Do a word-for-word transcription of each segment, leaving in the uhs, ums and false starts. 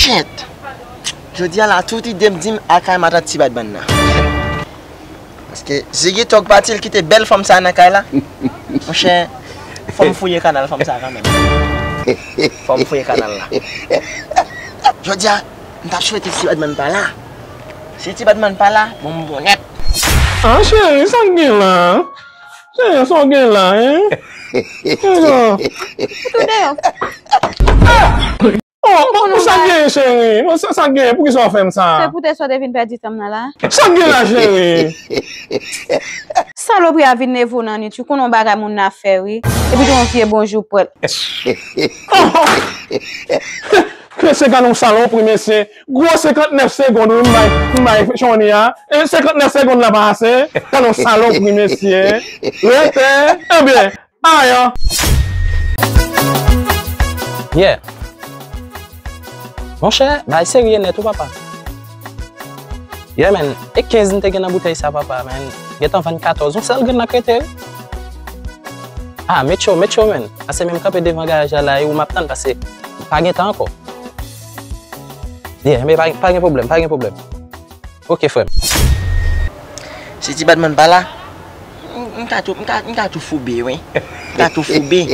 Shit! Jodi a la, tout ide m di m al kay matant ti Batman nan. Paske Ziggy Tòg pati, l kite bèl fanm sa nan kay la. Monchè, fò m fouye kanal fanm sa kanmenm. Fò m fouye kanal la. Jodi a, m t ap swete si Batman pa la. Si ti Batman pa la, bon, m bon nèt. Ah, cheri, sa k gen la? Cheri, sa w gen la, hein? Cheri. Tou deyò. Oh, bon, sa k gen, cheri? Bon, sa, sa k gen? Poukisa w fè m sa? Se poutèt sa w te vin pèdi tan m nan la. Sa k gen la, cheri? Salopri a vin nève w nan nit, wi. Konnen yon bagay moun nan ap fè, wi. Epi gen yon vye bonjou prèt. Ke se ka nou salopri, mesye. Gwo senkantnèf segond, wi, m bay, m bay Shawny a. E senkantnèf segond la pa ase? Ka nou salopri, mesye. Rete. Ebyen, ayo. Yeah. Monchè, bay serye nèt, wi, papa. Yeah, man. E kenz m te gen nan boutèy sa, papa, man. Gentan vann katòz. Yon sèl grenn nan k rete, wi. Ah, make sure, make sure, man. Ase menm kanpe devan garaj la, la, e ou m ap tann, paske pa gen tan ankò. Yeah, men pa, pa gen pwoblèm, pa gen pwoblèm. Ok, frè m. Si ti Batman pa la, m, m ka tou, m ka, m ka tou foube, wi. M ka tou foube.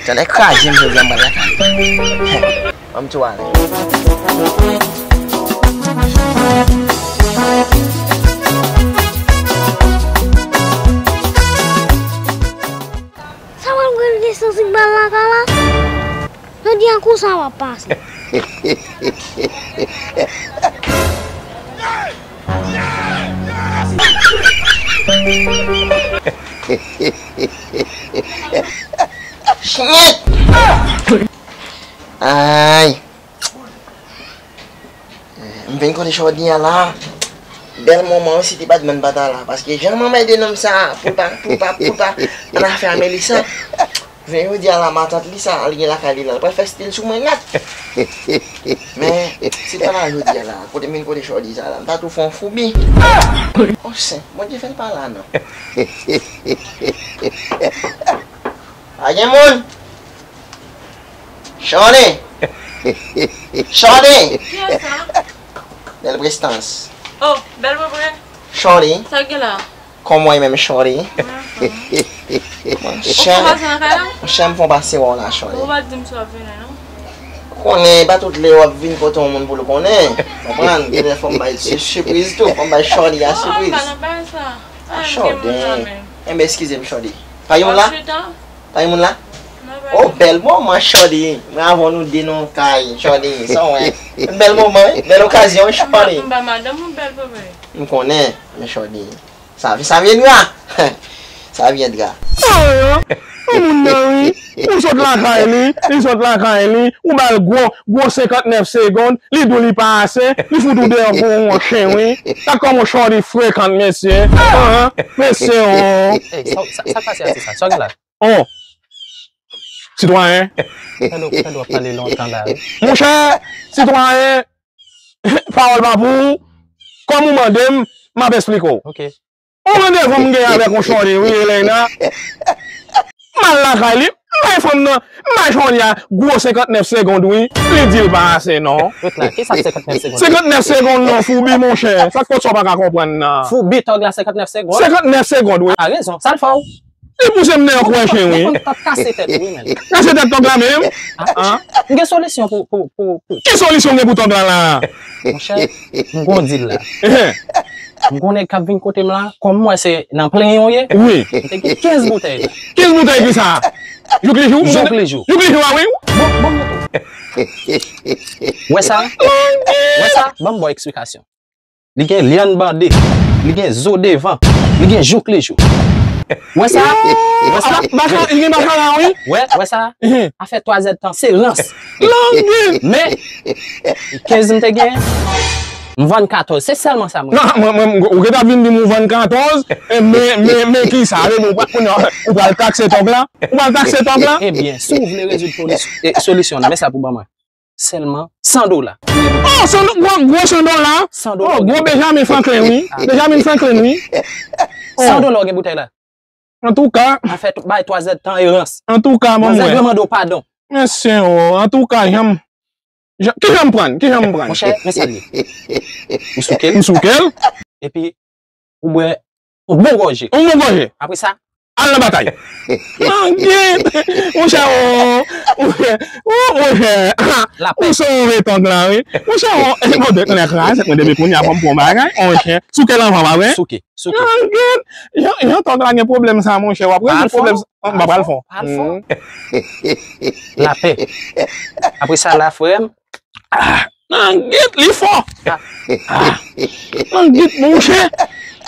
Tande kraze m jodi a, m pral lakay. Ban m tou ale. Sa pral pran lesansi bal la ka la? Jodi a kou sa w ap pase. Shit! Ay! M vin kote Shawny a la. Bèl moman wi si ti Batman pa ta la. Paske jan m anmède nonm sa pou l pa, pou l pa, pou l pa nan afè a Melissa. Vin jodi a la matant li sa, li gen lakay li la. Li pral fè stil sou mwen nèt. Men, si l pa la jodi a la, kote m vin kote Shawny sa la, m ta tou fè yon foubi. O sen, Bondye fè l pa la non. Pa gen moun. Shawny! Shawny! Kiyès sa? Bèl prestans. Oh, bèl bòbòy. Shawny! Sa k gen la? Kòman w ye menm, Shawny? Mwen anfòm. Monchè, monchè, m fè yon pase wè w la, Shawny. Ou pa di m si w ap vini, non? Konnen, e pa tout lè w ap vin kote yon moun pou l konnen. Konprann? Genlè fò m bay si-, sipriz tou. Fò m bay Shawny a sipriz. Ah, m pa nan bagay sa. Ah, m gen moun la menm. Enben, eskize m, Shawny. Pa yon la? Pa gen moun la? Oh, bèl moman, Shawny. Mwen avè w nou de nan kay, Shawny. Sa w wè? Bèl moman, wi. Bèl okazyon, wi, Shawny. M ba madanm ou bèl bebe. M konnen, men Shawny. Sa, sa viendra. Ça viendra. Ayo, yon moun nan, wi. Ou sot lakay li, li sot lakay li, ou ba l gwo, gwo senkantnèf segonn, li di w li pa ase, li fout ou deyò kon yon chen, wi. Gad kòman Shawny frekan, mesye. An, mesye, oh. Ey, sa, sa, sa k pase atis la? Sa w gen la? Oh! Sitwayen! Tande w, tande w ap pale lontan la, wi. Monchè, sitwayen, pawòl pa pou ou. Kòm ou mande m, m ap esplike w. Ok. On randevou m gen avèk yon Shawny, wi, Elena. M al lakay li, m bay fanm nan, m bay Shawny a gwo senkantnèf segonn, wi. Li di l pa ase, non. Ret la, kisa k senkantnèf segonn? Senkantnèf segonn, non, foubi, monchè. Sa k fè w pa ka konprann nan? Foubi tòg la senkantnèf segonn? Senkantnèf segonn, wi. A rezon, sa l fè w? Li pouse m deyò kou chen, wi. Mwen konn t ap kase tèt ou, wi, men. Kase tèt tòg la menm? Ah, ah. M gen solisyon pou, pou, pou, pou. Ki solisyon w gen pou tòg la, la? Monchè, m gon dil la. M gon nèg k ap vin kote m la, kòm m wè se nan plenyen w ye. Wi. M te gen kenz boutèy la. Kenz boutèy kisa? Jouk li jou? Jouk li jou. Jouk li jou a, wi. Bon, bon, bon. Wè sa? Wè sa? Ban m ba w eksplikasyon. Li gen lyann bande. Li gen zo devan. Li gen jouk li jou. Wè sa? Wè sa? Baka, li gen baka la, wi. Wè, wè sa? Afè twa zèdtan, se rans. Langi! Men, kenz m te gen, m vann katòz. Se sèlman sa mwen. Non, mwen, mwen, ou gentan vin di m ou vann katòz, e men, men, men kisa? Vle di ou pa, kounye a, ou pral takse tòg la? Ou pral takse tòg la? E, ebyen, si w vle rezoud polis, e, solisyon nan, men sa pou ban mwen. Sèlman san dola. Oh, san do-, gwo, gwo san dola? San dola. Oh, gwo Benjamin Franklin, wi. Ah. Benjamin Franklin, wi. San dola w gen boutèy la. Antouka. Afè bay twa zèdtan e rans. Antouka, manzè mwen. Manzè mande w padon. Mesye, oh, antouka, janm. Jan- Kijan m pran l? Kijan m pran l? Monchè, men sa l ye. Ou souke l. M souke l. Epi, ou bwè yon bon gòje. Yon bon gòje. Apre sa, al nan batay. Anget! Monchè, o, monchè, o, monchè. Lapè. Ou sove tòg la, wi. Monchè, o, e, bon, de, nèg la, se mwen depi kounye a, ban m pran yon bagay, monchè. Souke l anvan, pa vre? Souke, souke. Anget! Jan, jan tòg la gen pwoblèm sa, monchè. W ap rezoud pwoblèm sa. An, m pa pral fon. Al fò. Lapè. Apre sa, la, frè m, Ah, nan git li fò. Ah, nan git, monchè.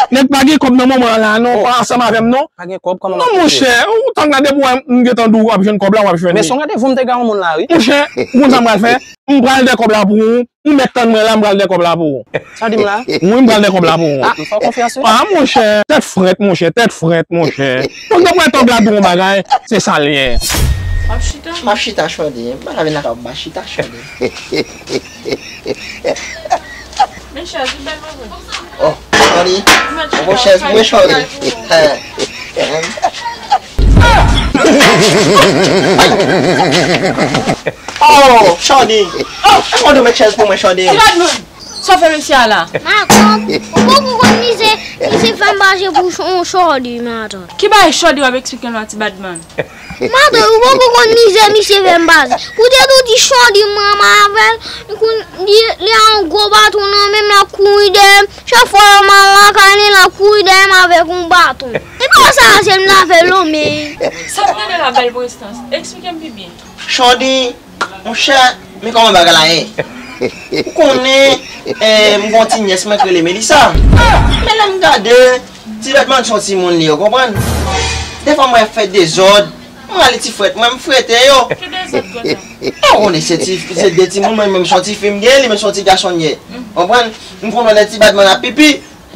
Nèg pa gen kòb nan moman an la, non, pa ansanm avè m, non. Pa gen kòb, kòman? Non, monchè, ou tann la depi w wè m gentan di w w ap jwenn kòb la, w ap jwenn li. Men se yon randevou m te gen yon moun la, wi. Monchè, ou konn sa m pral fè? M pral dèyè kòb la pou ou. Ou mèt tann mwen la, m pral dèyè kòb la pou ou. Sa w di m la? Wi, m pral dèyè kòb la pou ou. Ah, m fè w konfyans, wi. Ah, monchè, tèt frèt, monchè, tèt frèt, monchè. Donk, depi w wè tòg la di w yon bagay, se sa l ye. M ap chita. M ap chita, Chòdi. M pa ka vin lakay ou, m pa chita, Chòdi. Men chèz, ou bèl manje. Oh, Chòdi. Ou bon chèz pou mwen, Chòdi. Oh, Chòdi. Oh, ou konn met chèz pou mwen, Chòdi. Ti Badman, sa w fè mesye a la? Makòb, ou poko konn mizè, mizè fè m pase pou ch-, yon Chòdi, matant. Ki bagay Chòdi w ap eksplike nou a, Ti Badman? Matant, ou poko konn mizè misye fè m pase. Ou te tou di Chòdi m renmen avè l, li, li a yon gwo baton nan men m, l ap kouri dèyè m. Chak fwa m al lakay li, l ap kouri dèyè m avèk yon baton. E pa sa sèl m ta fè l non, men. Sa m tande la, bèl prestans. Eksplike m pi byen. Chòdi, monchè, men kòman bagay la ye. Ou konnen, eh, m gon ti nyès mwen k rele Melissa. Men lè m gade, Ti Badman se yon timoun li ye, ou konprann? Defwa m wè fè dezòd, m rale ti frèt mwen, m frete yo. Ki dezòd konsa? Ou konnen se ti, se de timoun, mwen menm se yon ti fi m gen, li menm se yon ti gason l ye. Ou konprann? M konn wè lè Ti Badman ap pipi,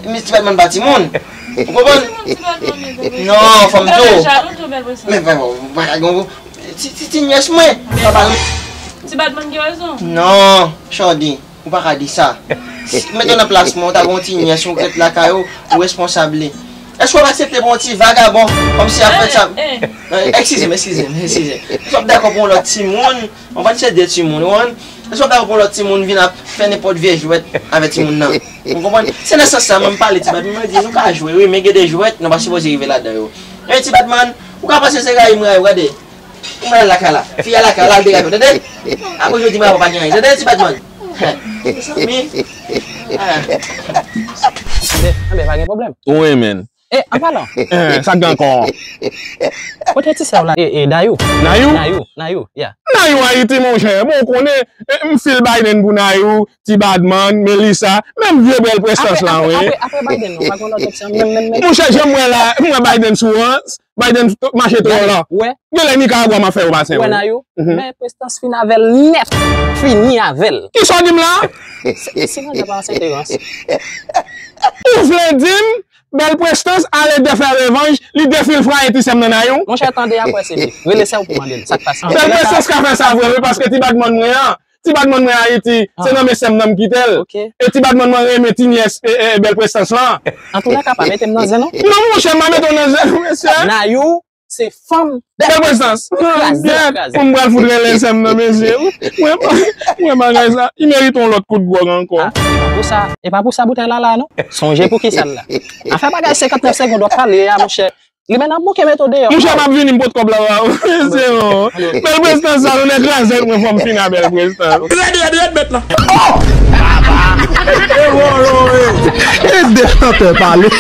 men Ti Badman pa timoun. Ou konprann? Ti Badman, men, men, men. Non, fò m di w. Ou jalou tou, bèl prestans. Men, men, bon, pa ka gen yon ti, ti, ti nyès mwen. Papa m. Ti Badman gen rezon. Non, Chòdi. Ou pa ka di sa. Si, mete w nan plas mwen, ou ta gen yon ti nyès, ou ret lakay ou, ou responsab li. Èske w ap aksepte pou yon ti vagabon, kòmsi ap fè sa? Eh, eh. Eh, eskize m, eskize m, eskize m. Èske w ap dakò pou yon lòt timoun? Ou konprann, se de timoun, ou konprann? Èske w ap dakò pou yon lòt timoun vin ap fè nenpòt vye jwèt avèk timoun nan? Ou konprann? Se nan sans sa, mwen m pale Ti Badman, mwen di, nou ka jwe, wi, men gen de jwèt, nou pa sipoze rive ladan yo. Men Ti Badman, ou ka panse se rayi m rayi w, gade. Ou pral lakay la. Fi a lakay la, al derape, tande? Apre jodi, mwen pa gen anyen. Tande, Ti Badman? Mezanmi. Ah. Anben, anben, pa gen pwoblèm. Wi, men. E, an palan. Eh, sa k gen ankò? Kote ti sè w la? E, e, Dayou. Nayou? Nayou, Nayou, yeah. Nayou Ayiti, monchè. Bon, ou konnen, eh, m fil Biden pou Nayou, Ti Badman, Melissa, menm vye bèl prestans la, wi. Apre, apre, apre Biden, non, pa gen lòt opsyon, menm, menm, menm. Monchè, jan m wè la, m wè Biden sou rans. Biden t-, mache twò lan. Wè. Genlè Nikaragwa m ap fè yo pase, wi. Wè Nayou. Mhm. Men prestans fini avè l nèt. Fini avè l. Kisa w di m la? Se, se manda pa ansente rans. Ou vle di m, bèl prestans ale defè revanj, li defil fraye ti sè m nan Nayou? Monchè, tande apre se li. Rele sè w pou mande l sa k pase. Bèl prestans ka fè sa vre, wi, paske Ti Badman mwen an, Ti Badman mwen Ayiti, se nan men sè m nan m kite l. Ok. E Ti Badman mwen renmen ti nyès, e, e, bèl prestans lan. Antoulèka, pa mete m nan zen, non. Non, monchè, m pa mete w nan zen, non, mesye. Nayou, se fanm bèl prestans. Kraze, kraze. Pou m pral fout rele sè m nan, mesye. Mwen, mwen, bagay sa, li merite yon lòt kout gwòg ankò. Ah, e pa pou sa, e pa pou sa boutèy la la, non. Sonje pou kisa l la. Afè bagay senkantnèf segonn w ap pale a, monchè. Li menm ap bouke mete w deyò. Monchè, m ap vini, m pot kòb la ba ou. Se yon bèl prestans sa, nou nèg kraze mwen, fò m fini a bèl prestans. Rèd, rèd, rèd, bèt la. Oh! E de chantè pale.